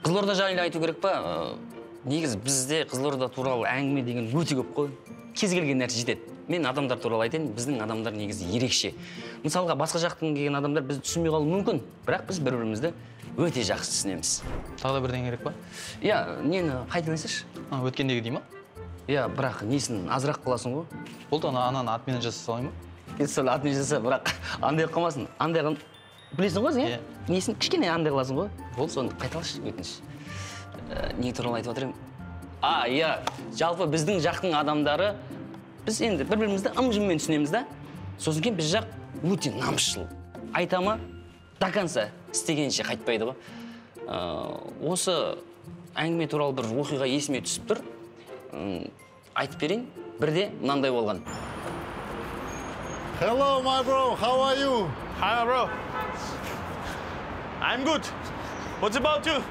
Қызылорда жайлы айту керек па? Негізі бізде Қызылорда туралы әңгіме деген өте көп қой. Кез келген нәрсе жетеді. Мен адамдар туралы айтайын, біздің адамдар негізі ерекше. Мысалға, басқа жақтан келген адамдар бізді түсінбей қалуы мүмкін, бірақ біз бір-бірімізді өте жақсы түсінеміз. Тағы да бірдеңе керек па? Иә, нені қайталайсызшы? Өткендегі дей ма? Иә, бірақ несін азырақ қыласың ғой. Болды, ананы атмен жаса салайын ба? Сол атмен жаса, бірақ андай қылмасын. Андай қыл. Білесің ғой, иә? Несін кішкене андай қыласың ғой. Болды, соны қайталашы, өтініш. Не туралы айтып отыр едім? Иә, жалпы біздің жақтың адамдары, біз енді бір-бірімізді ым-жыммен түсінеміз да. Сосын кейін біз жақ өте намысшыл. Айта ма, до конца істегенше қайтпайды ғой. Осы әңгіме туралы бір оқиға есіме түсіп тұр. Айтып берейін. Бірде мынандай болған. Hello, my bro. How are you? Hi, bro. I'm good. What about you?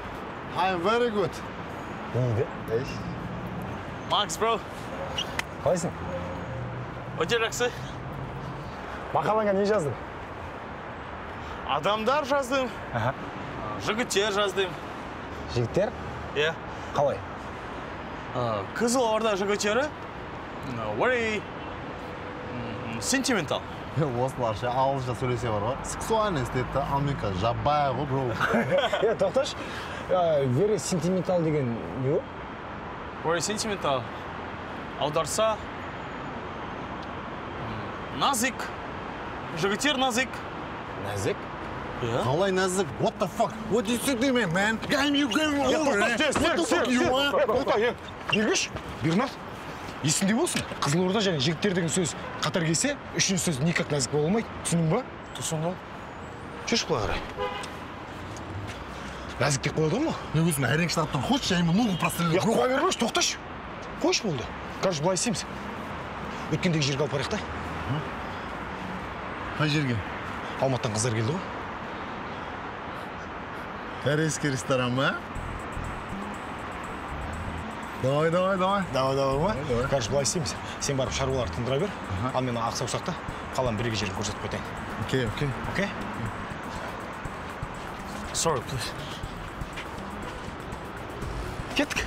I'm very good. Дейді. Макс, bro. Қалайсың? Өте жақсы. Мақалаңа не жаздың? Адамдар жаздым. Жігіттер жаздым. Жігіттер? Иә. Қалай? Қызылорда жігіттері very sentimental. Осыларша ағылшынша сөйлесе бар ғой. Сексуальность деді, ал менікі жабайы ғой, бро. Е, тоқташы. Very sentimental деген не ол? Very sentimental. Аударса нәзік. Жігіттер нәзік. Нәзік? Қалай нәзік? What the fuck? What you say to me, man? Game you game over. What the fuck you want? Тоқта, Бергеш, Бернат. Есіңде болсын, Қызылорда және жігіттер деген сөз қатар келсе, үшінші сөз никак нәзік бола алмайды. Түсіндің ба? Түсіндім. Жүрші былай қарай. Нәзік деп қояды ғой ма? Мен өзім әрең шыдап тұрмын. Хочешь, я ему ногу прострелю? Я қоя бермеші, тоқташы. Қойшы болды. Короче, былай істейміз. Өткендегі жерге алып барайық та. Қай жерге? Алматыдан қыздар келді ғой. Корейский ресторан ма? Давай, давай, давай. Давай, давай ма? Короче, былай істейміз. Сен барып шаруаларды тындыра бер. Ал мен ақ саусақта қаланың бір екі жерін көрсетіп қайтайын. Окей, окей. Окей? Sorry, please. Кеттік.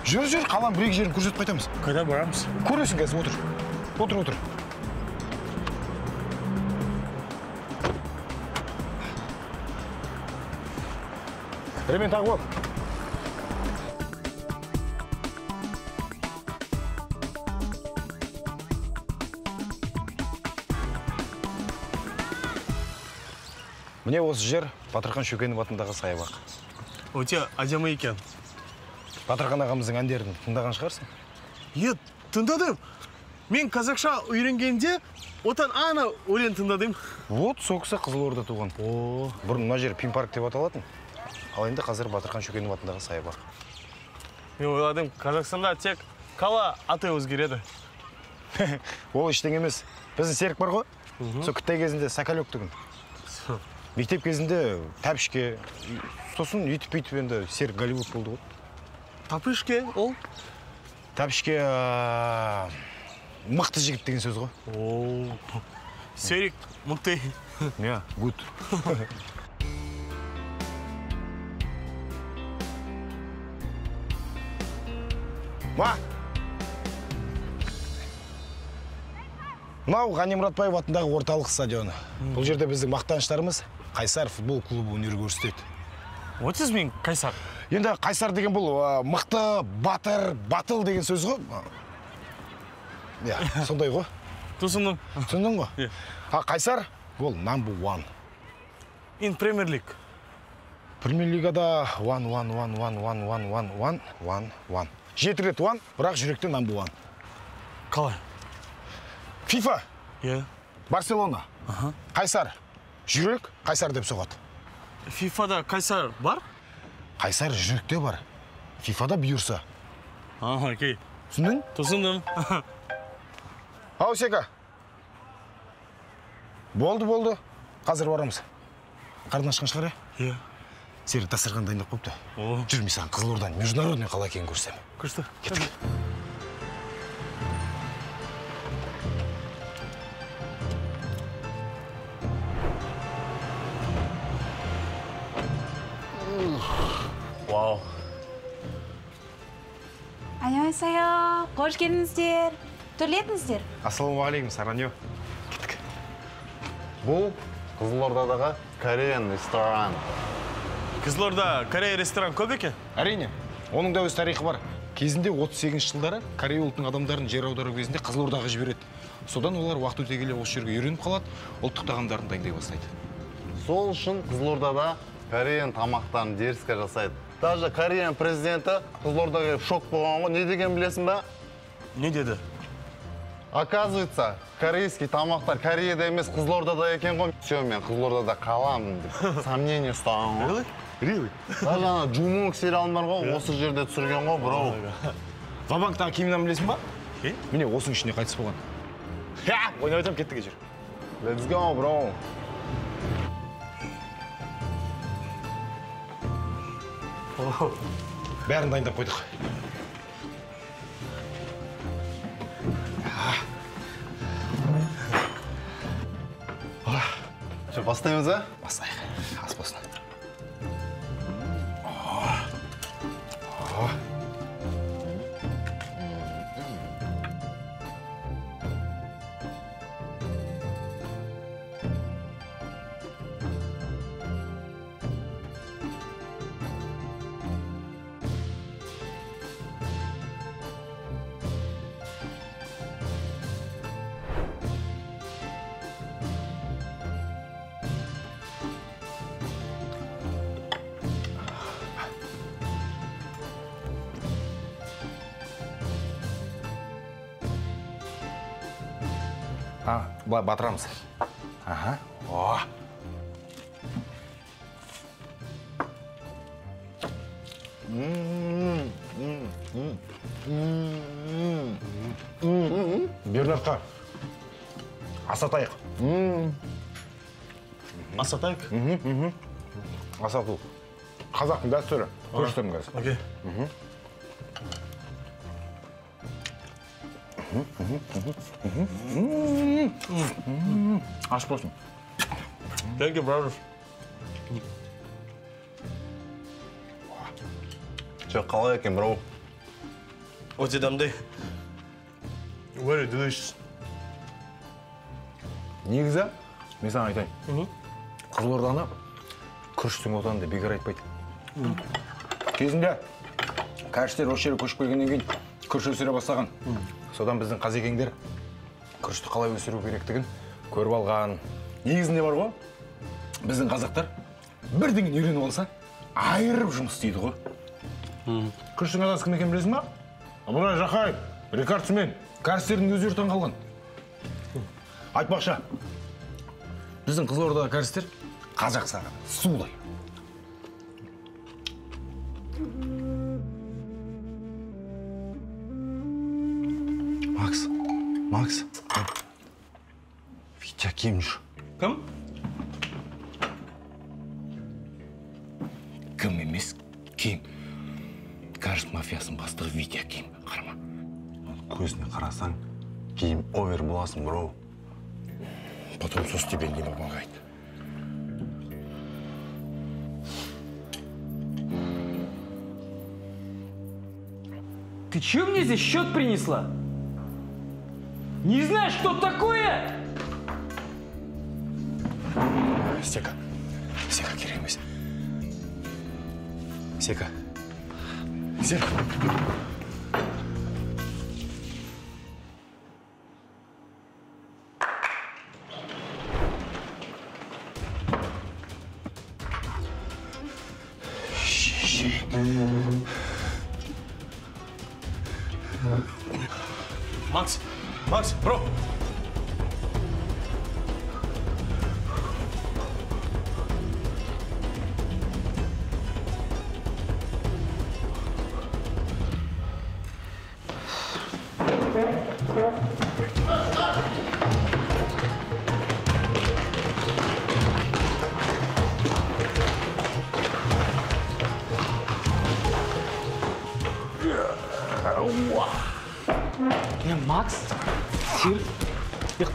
Жүр, жүр, қаланың бір екі жерін көрсетіп қайтамыз. Қайда барамыз? Көресің қазір, отыр. Отыр, отыр. Ремень тағып ал. Міне осы жер Батырхан Шөкенов атындағы саябақ. Өте әдемі екен. Батырхан ағамыздың әндерін тыңдаған шығарсың? Е, тыңдадым. Мен қазақша үйренгенде отан ана өлең тыңдадым. Вот, сол кісі Қызылорда туған. Бұрын мына жер Пимпарк деп аталатын. Ал енді қазір Батырхан Шөкенов атындағы саябақ. Мен ойладым, Қазақстанда тек қала аты өзгереді. Ол ештеңе емес. Біздің Серік бар ғой. Сол кіттай кезінде Соколек деген. Мектеп кезінде тәпішке, сосын үйтіп-бүйтіп енді Серік Голливуд болды ғой. Тәпішке ол? Тәпішке мықты жігіт деген сөз ғой. О, Серік мықты. Иә, good. Ма! Мынау Ғани Мұратбаев атындағы орталық стадионы. Бұл жерде біздің мақтаныштарымыз Қайсар футбол клубы өнер көрсетеді. What is mean Қайсар? Енді Қайсар деген бұл мықты, батыр, батыл деген сөз ғой. Иә, сондай ғой. Түсіндім. Түсіндің ғой? А Қайсар ол number one. In Premier League. Премьер лигада one, one, one, one, one, one, one, one, one, one. 7 рет one, бірақ жүректе number one. Қалай? FIFA. Иә. Барселона. Қайсар. Жүрек Қайсар деп соғады. FIFA-да Қайсар бар? Қайсар жүректе бар. FIFA-да бұйырса. Окей. Түсіндің? Түсіндім. Ау, Сека. Болды, болды. Қазір барамыз. Қарның ашқан шығар, иә? Иә. Серік дастархан дайындап қойыпты. Жүр, мен саған Қызылорданың международный қала екенін көрсетемін. Күшті. Кеттік. Вау. 안녕하세요. Қош келдіңіздер. Төрлетіңіздер. Ассалаумағалейкум, Сараньо. Кеттік. Бұл Қызылордадағы Кореян ресторан. Қызылорда Корея ресторан көп екен? Әрине. Оның да өз тарихы бар. Кезінде 38 жылдары Корея ұлтының адамдарын жер аудару кезінде Қызылордаға жібереді. Содан олар уақыт өте келе осы жерге үйреніп қалады, ұлттық тағамдарын дайындай бастайды. Сол үшін Қызылордада Кореяның тамақтарын дерзко жасайды. Даже Кореяның президенті Қызылордаға келіп шок болған ғой. Не деген білесің ба? Не деді? Оказывается, корейский тамақтар Кореяда емес, Қызылордада екен ғой. Все, мен Қызылордада қаламын деп сомнение ұстаған ғой. Really? Даже ана Джумонг сериалын бар ғой, осы жерде түсірген ғой, бро. Ва-банктағы Кимнан білесің ба? Міне, осының ішінде қайтыс болған. Ойнап айтам, кеттік жүр. Let's go, bro. Бәрін дайындап қойдық. Все, бастаймыз, а? Бастайық. Ас болсын. Былай батырамыз. Аха. О. Бернардқа асатайық. Асатайық? Асату. Қазақтың дәстүрі. Көрсетемін қазір. Окей. Аш болсын. Thank you, brother. Че, қалай екен, бро? Өте дәмді. Very delicious. Негізі, мен саған айтайын. Қызылорданы күріштің отаны деп бекер айтпайды. Кезінде кәрістер осы жерге көшіп келгеннен кейін күріш өсіре бастаған. Содан біздің қазекеңдер күрішті қалай өсіру керектігін көріп алған. Негізінде бар ғой, біздің қазақтар бірдеңені үйреніп алса, айырып жұмыс істейді ғой. Күріштің атасы кім екенін білесің ба? Ыбырай Жақаев, рекордсмен, кәрістердің өздері таң қалған. Айтпақшы, біздің Қызылордадағы кәрістер қазақ саған судай. Макс, Макс. Витя Ким жүр. Кім? Кім емес, Ким. Кәріс мафиясының бастығы Витя Ким. Қарама. Көзіне қарасаң, game over боласың, бро. Потом сос тебе не помогает. Ты чё мне здесь счет принесла? Не знаешь, что такое? Сека. Сека, керек емес. Сека. Сека. Макс, Макс, бро. Макс, Серік,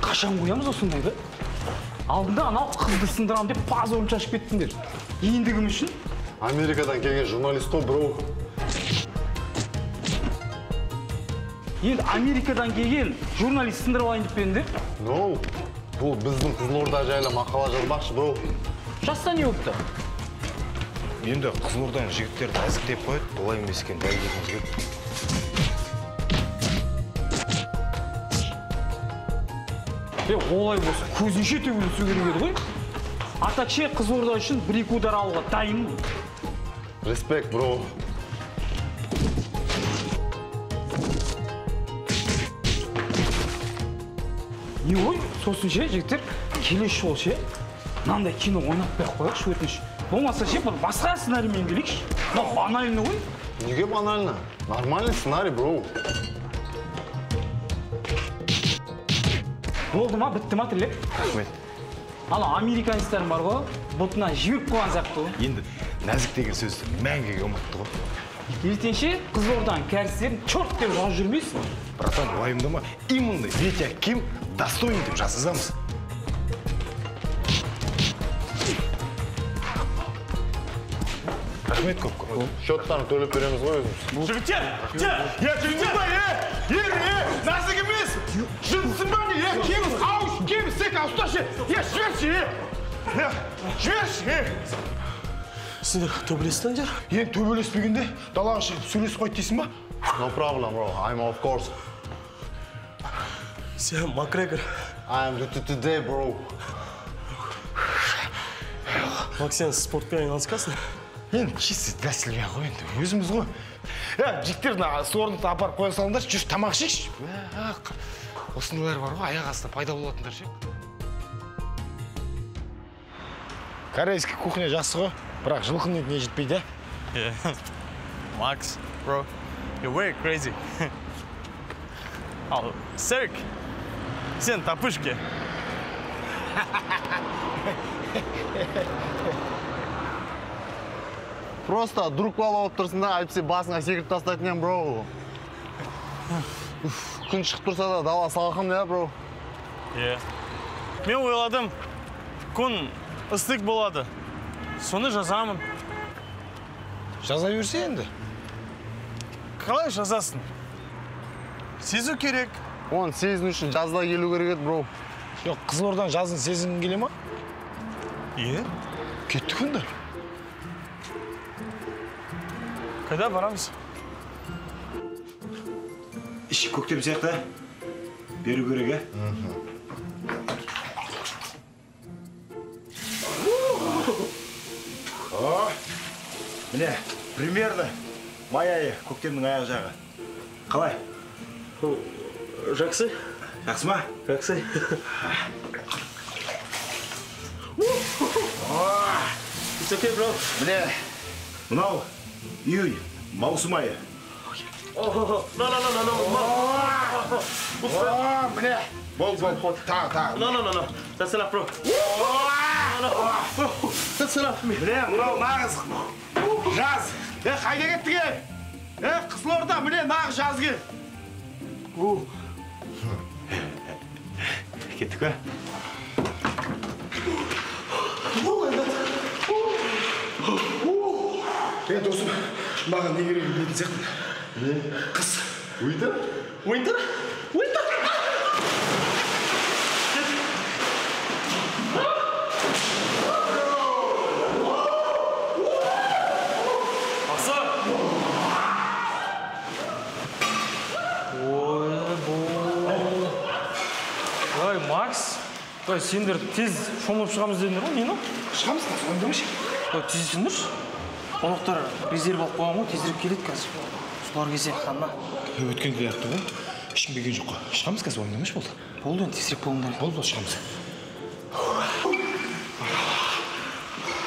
қашан қоямыз осындайды? Алдында анау қызды сындырам деп позорын шашып кеттіңдер. Енді кім үшін? Америкадан келген журналист қой, бро. Енді Америкадан келген журналист сындырып алайын деп пе енді? No, бұл біздің Қызылорда жайлы мақала жазбақшы, бро. Жазса не болыпты? Енді Қызылорданың жігіттерді әзіктеп қояды, олай емес екен, дәлелдегіміз келді. Олай болса, көзінше төбелесу керек еді ғой. А так ше, Қызылорда үшін бір-екі удар алуға дайынмын. Респект, бро. Не ғой, сосын ше, жігіттер, келесі жолы ше, мынандай кино ойнатпай ақ қояйықшы, өтініш. Болмаса ше, бір басқа сценариймен келейікші. Мынау банальный ғой. Неге банально? Нормальный сценарий, бро. Болды ма, бітті ма, Тілек? Рахмет. Ана американецтерің бар ғой, бұтынан жіберіп қойған сияқты ғой. Енді нәзік деген сөзді мәңгіге ұмытты ғой. Ертең ше, Қызылорданың кәрістерін черт деп жазып жүрмейсің. Братан, уайымдама, именно Витя Ким достоин деп жазғызамыз. Рахмет көп көп. Счеттарын төлеп береміз ғой өзіміз. Жігіттер! Жігіттер! Нәзік емес! Жынсың ба не? Кеміз, ауыз, кеміз, сек, ұсташы! Жіберші! Жіберші! Сендер төбелестіңдер? Енді төбелеспегенде далаға шығып сөйлесіп қойды дейсің ба? No problem, bro. I'm of course. Сен Макгрегор. I'm today, bro. Мак, сен спортпен айналысқансың? Енді чисто для себя ғой енді, өзіміз ғой. Жігіттер, мына сорынды апарып қоя салыңдаршы, жүрші тамақ ішейікші. Осындайлар бар ғой, аяқ астынан пайда болатындар ше. Корейский кухня жақсы ғой, бірақ жылқының етіне жетпейді, ә? Макс, bro, you're very crazy. Ал, Серік, сен тапышке. Просто друг бала болып тұрсың да, әйтпесе басыңа секіріп тастайтын едім, бро. Күн шығып тұрса да дала салқын, иә, бро? Иә. Мен ойладым, күн ыстық болады. Соны жазамын. Жаза берсе енді. Қалай жазасың? Сезу керек. Оны сезіну үшін жазда келу керек еді, бро. Жоқ, Қызылорданың жазын сезінгің келе ма? Иә. Кеттік онда. Қайда барамыз? Іші көктем сияқты, беру керек, ә? О, міне, примерно май айы, көктемнің аяқ жағы. Қалай? Жақсы. Жақсы ма? Жақсы. It's okay, bro. Міне, мынау июнь, маусым айы. No, no, no, no, no. Міне. Бол, бол, тағы, тағы. No, no, no, no. That's enough, bro. No, no. That's enough. Міне, мынау нағыз жаз. Қайда кеттік, е? Қызылорда, міне, нағыз жаз кел. Кеттік пе? Досым, маған не керегін білетін сияқтымын. Не? Қыс. Winter? Winter? Winter! Бақсы! Ой, ой, Макс, сендер тез шомылып шығамыз дедіңдер ғой, нені? Шығамыз, қазір уайымдамашы. Тездесіңдерші. Қонақтар резерв алып қойған ғой, тезірек келеді қазір. Солар келсе, ханна. Өткенде аяқты ғой, ешкім келген жоқ қой. Шығамыз қазір, уайымдамашы, болды. Болды енді, тезірек болыңдар. Болды, болды, шығамыз.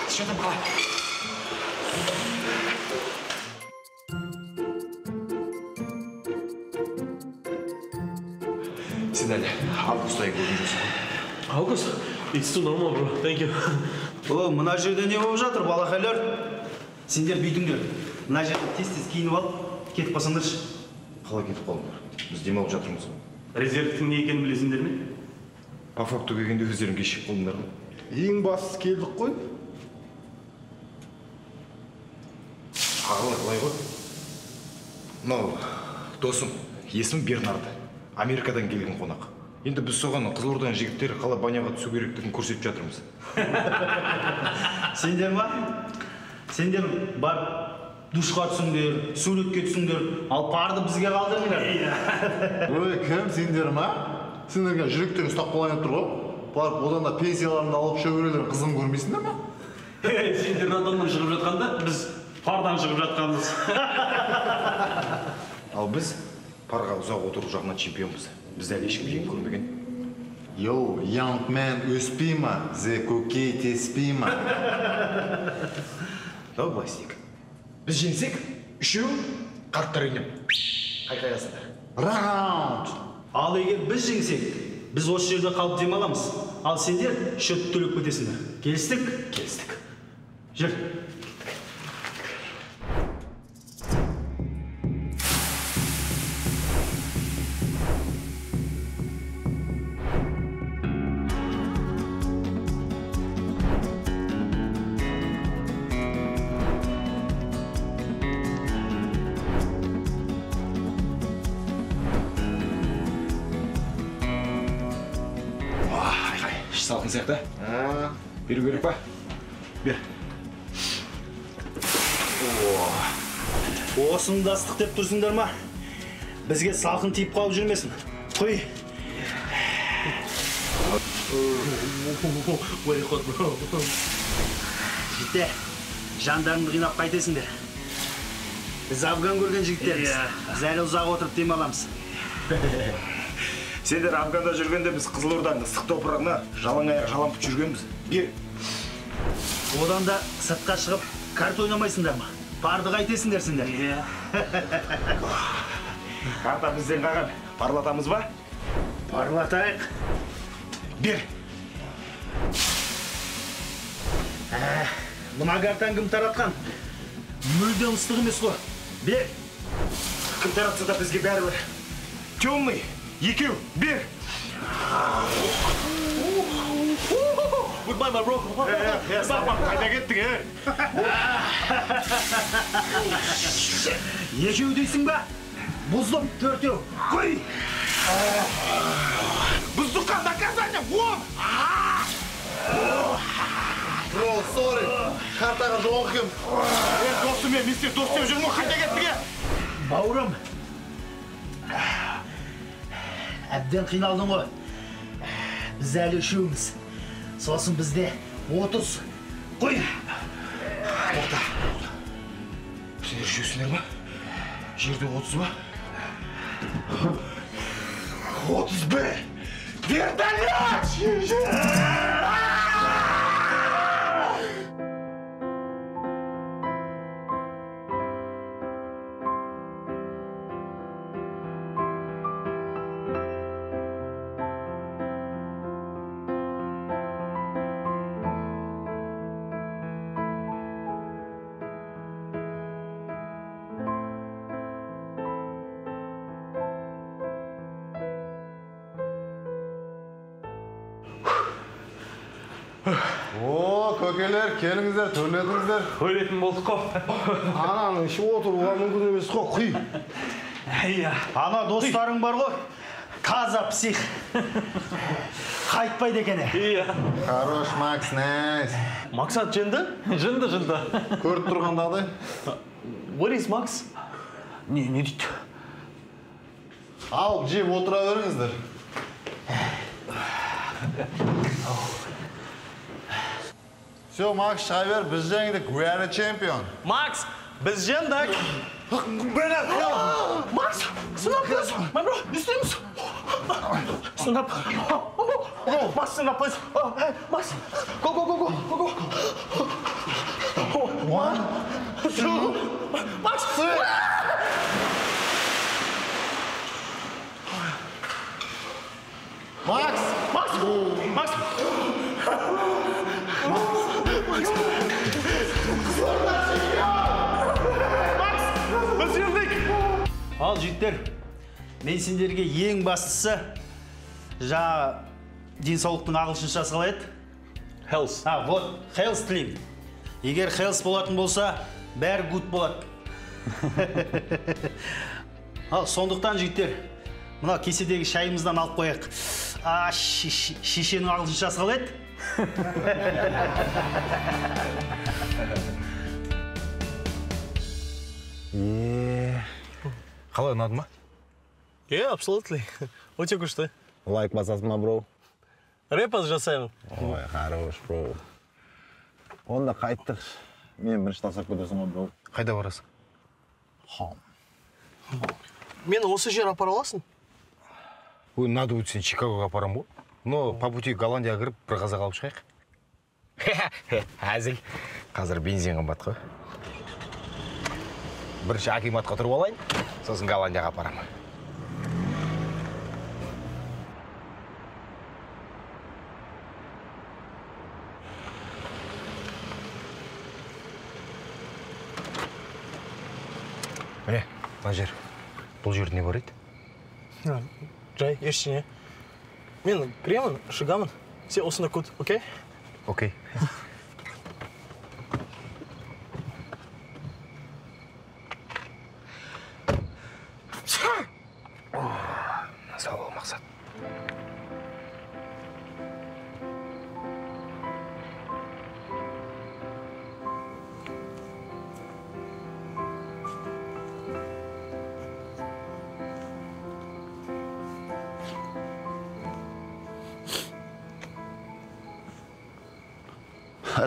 Что там қалай? Сен әлі август айы көрген жоқсың ғой. Август? It's too normal, bro. Thank you. О, мына жерде не болып жатыр, балақайлар? Сендер бүйтіңдер. Мына жерде тез-тез киініп алып, кетіп қалсаңдаршы. Қалай кетіп қалдыңдар? Біз демалып жатырмыз ғой. Резервтің не екенін білесіңдер ме? По факту келгенде өздерің кешігіп қалдыңдар ғой. Ең бастысы келдік қой. Ағалар былай ғой. Мынау досым, есімі Бернард. Америкадан келген қонақ. Енді біз соған Қызылорданың жігіттері қалай баняға түсу керектігін көрсетіп жатырмыз. Сендер ма? Сендер барып душқа түсіңдер, суретке түсіңдер, ал парды бізге қалдырыңдар. Ой, кім сендер ма? Сендерге жүректерің ұстап қалайын тұр ғой. Барып одан да пенсияларыңды алып шөберелерің қызығын көрмейсіңдер ма? Сендер роддомнан шығып жатқанда, біз пардан шығып жатқанбыз. Ал біз парға ұзақ отыру жағынан чемпионбыз. Бізді әлі ешкім жеңіп көрмеген. Йоу, young man өспей ма, зе көкей теспей ма? Давай былай істейік. Біз жеңсек, үшеу қарттар үйіне қайқаясыңдар. Раунд! Ал егер біз жеңсек, біз осы жерде қалып демаламыз. Ал сендер счет төлеп кетесіңдер. Келістік? Келістік. Жүр. Салқын сияқты. Беру керек па? Бер. Осыны ыстық деп тұрсыңдар ма? Бізге салқын тиіп қалып жүрмесін. Құй. Жігіттер, жандарыңды қинап қайтесіңдер. Біз Афган көрген жігіттерміз. Біз әлі ұзақ отырып демаламыз. Сендер Афганда жүргенде біз Қызылорданың ыстық топырағына жалаң аяқ жалаңпыт жүргенбіз. Бер. Одан да сыртқа шығып карта ойнамайсыңдар ма? Парды қайтесіңдер сендер. Карта бізден қалған. Парлатамыз ба? Парлатайық. Бер. Мына картаны кім таратқан? Мүлдем ыстық емес қой. Бер. Кім таратса да бізге бәрібір. Темный. Екеу, бер! Goodbye, my bro. Қайда кеттің, е? Екеу дейсің ба? Бұздым, төртеу. Қой! Бұздыққа наказание, он! Бро, sorry. Картаға жоқ екен. Досым, мен сен дос деп жүрмін, қайда кеттің, е? Бауырым. Әбден қиналдың ғой. Біз әлі үшеуміз. Сосын бізде 30. Қой! Тоқта. Сендер үшеусіңдер ма? Жерде 30 ба? 31! Вертолет! О, көкелер, келіңіздер, төрлетіңіздер. Өлетін болдық қой. Ананың іші отыруға мүмкін емес қой, құй. Иә. Ана достарың бар ғой, таза псих. Қайтпайды екен. Иә. Хорош, Макс, найс. Максат жынды? Жынды, жынды. Көріп тұрғандағыдай. What is Макс? Не дейді? Ал, жеп отыра беріңіздер. Все, Макс, шыға бер, біз жеңдік. We are a champion. Макс, біз жеңдік. Макс, stand up, please. My bro, не істейміз? Stand up. Макс, stand up, please. Макс, go, go, go, go, go, go. 1, 2, Макс, 3. Макс! Макс! Макс! Макс! Макс! Біз жеңдік! Ал жігіттер, мен сендерге ең бастысы жаңа денсаулықтың ағылшыншасы қалай еді? Health. А, вот, health тілеймін. Егер health болатын болса, бәрі good болады. Ал, сондықтан жігіттер, мына кеседегі шайымыздан алып қояйық. А, шешенің ағылшыншасы қалай еді? Қалай, ұнады ма? Yeah, absolutely. Өте күшті. Лайк басасың ма, бро? Репост жасаймын. Ой, хорош, бро. Онда қайттық. Мен бірінші тастап кетесің ғой, бро. Қайда барасың? Хом. Мені осы жер апара аласың? Ой, надо будет сені Чикагоға апарам ғой. Но по пути Голландияға кіріп бір қазақ алып шығайық. Әзіл. Қазір бензин қымбат қой. Бірінші акиматқа тұрып алайын, сосын Голландияға апарамын. Міне, мына жер. Бұл жерде не бар еді? Жай, ештеңе. Мен кіремін, шығамын. Сен осында күт, окей? Окей. Сау бол, Мақсат.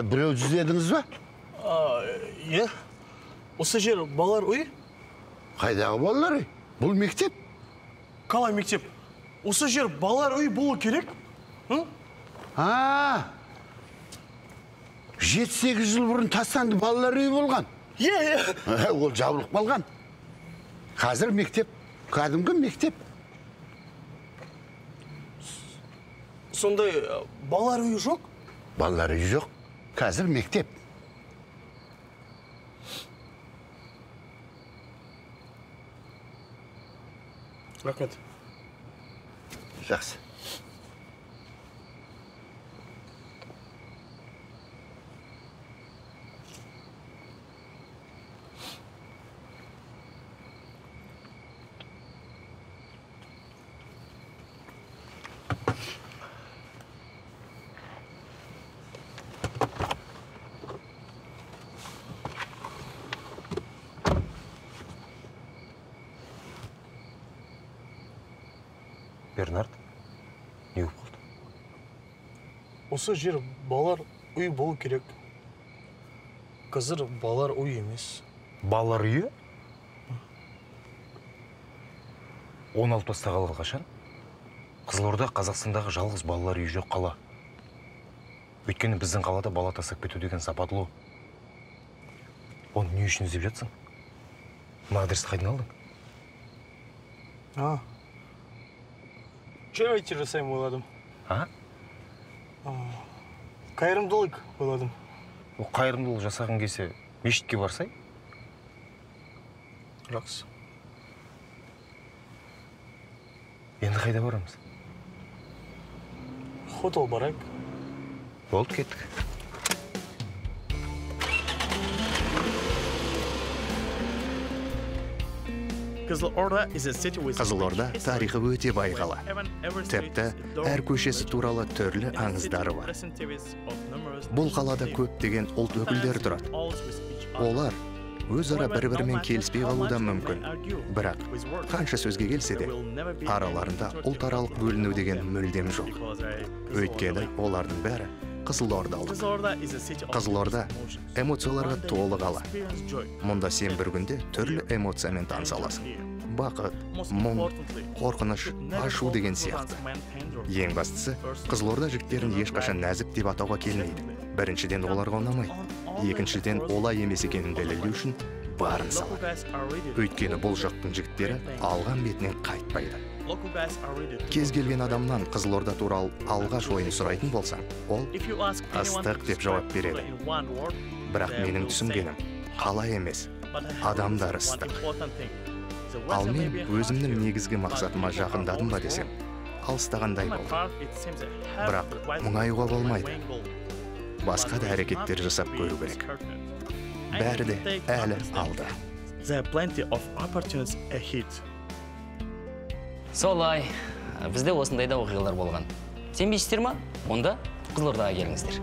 Біреу іздедіңіз ба? Иә. Осы жер балалар үйі? Қайдағы балалар үйі? Бұл мектеп. Қалай мектеп? Осы жер балалар үйі болу керек? А, 7-8 жыл бұрын тастанды балалар үйі болған. Иә, иә. Ол жабылып қалған. Қазір мектеп, кәдімгі мектеп. Сондай балалар үйі жоқ? Балалар үйі жоқ. Қазір мектеп. Рахмет. Жақсы. Бернард, не болып қалды? Осы жер балалар үйі болу керек. Қазір балалар үйі емес. Балалар үйі? Оны алып тастағалы қашан? Қызылорда Қазақстандағы жалғыз балалар үйі жоқ қала. Өйткені біздің қалада бала тастап кету деген западло. Оны не үшін іздеп жатсың? Мына адресті қайдан алдың? А. Charity жасаймын ойладым. А? Қайырымдылық ойладым. Ол қайырымдылық жасағың келсе, мешітке барсай? Жақсы. Енді қайда барамыз? Хотел барайық. Болды, кеттік. Қызылорда тарихы өте бай қала. Тіпті әр көшесі туралы түрлі аңыздары бар. Бұл қалада көптеген ұлт өкілдері тұрады. Олар өзара бір-бірімен келіспей қалуы да мүмкін. Бірақ қанша сөзге келсе де, араларында ұлтаралық бөліну деген мүлдем жоқ. Өйткені олардың бәрі қызылордалық. Қызылорда эмоцияларға толы қала. Мұнда сен бір күнде түрлі эмоциямен таныса аласың. Бақыт, мұң, қорқыныш, ашу деген сияқты. Ең бастысы, Қызылорда жігіттерін ешқашан нәзік деп атауға келмейді. Біріншіден, оларға ұнамайды. Екіншіден, олай емес екенін дәлелдеу үшін барын салады. Өйткені бұл жақтың жігіттері алған бетінен қайтпайды. Кез келген адамнан Қызылорда туралы алғаш ойын сұрайтын болсаң, ол ыстық деп жауап береді. Бірақ менің түсінгенім, қала емес, адамдар ыстық. Ал мен өзімнің негізгі мақсатыма жақындадым ба десем, алыстағандай болдым. Бірақ мұңаюға болмайды. Басқа да әрекеттер жасап көру керек. Бәрі де әлі алда. There are plenty of opportunities ahead. Солай, бізде осындай да оқиғалар болған. Сенбейсіздер ма? Онда Қызылордаға келіңіздер.